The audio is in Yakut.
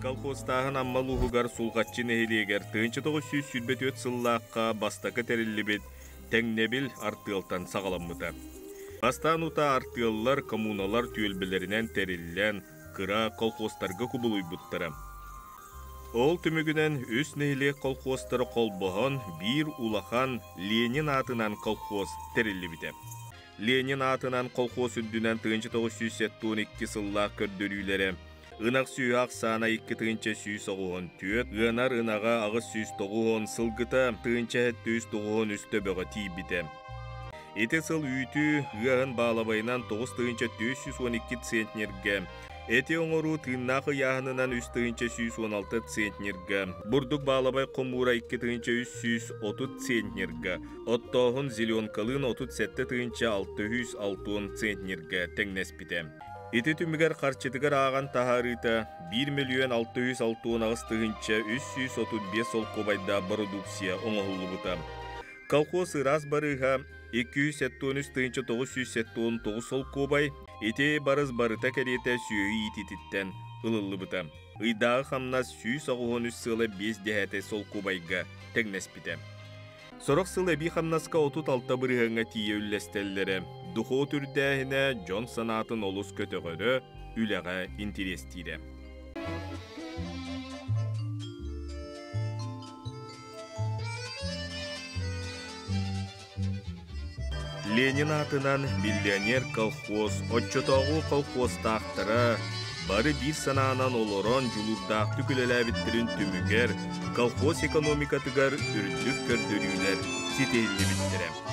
Колхозтааһын Амма улууһугар Сулҕаччы нэһилиэгэр 1924 сыллаахха бастакы тэриллибит Тэҥнэбил артыалтан саҕаламмыта. Бастаан утаа артыаллар коммуналар түөлбэлэринэн тэриллэн, кыра колхозтарга кубулуйбуттара. Ол түмүгүнэн үс нэһилиэк колхозтара холбоһон биир улахан Ленин аатынан колхоз тэриллибитэ. Ленин аатынан колхоз үрдүнэн 1972 сыллаах көрдөрүүлэрэ ынах сүөһү ахсаана 2194, ыанар ынаҕа 890, сылгыта 1793 төбөҕө тиийбитэ. Ити сыл үүтү ыаһын баалабайынан 9412 центнергэ, эти оҥоруу тыыннаах ыйааһынынан 3116 центнергэ, бурдук баалабай хомуура 2330 центнергэ, оттооһун зеленкалыын 37 660 центнергэ тэҥнэспитэ. Ити түмүгэр харчытыгар ааҕан таһаарыыта 1 миллион 668 тыһыынча 335 солкуобайдаах бородууксуйа оҥоһуллубута. Колхоз ыраас барыыһа 273 тыһыынча 979 солкуобай, ити барыс барыта кэриэтэ сүөһү иитиититтэн ылыллыбыта. Ыйдааҕы хамнас 183 сыала 5 солкуобайга тэҥнэспитэ. Сорох сыл эбии хамнаска 36 бырыһыаҥҥа тиийэ үллэстэллэрэ. Дохуот үрдээһинэ дьон санаатын олус көтөҕөрө, үлэҕэ интириэстиирэ. Ленин аатынан миллионер колхоз оччотооҕу колхозтаахтара бары биир санаанан олорон дьулуурдаахтык үлэлээбиттэрин түмүгэр колхоз экономикатыгар үрдүк көрдөрүүлэр ситиһиллибиттэрэ.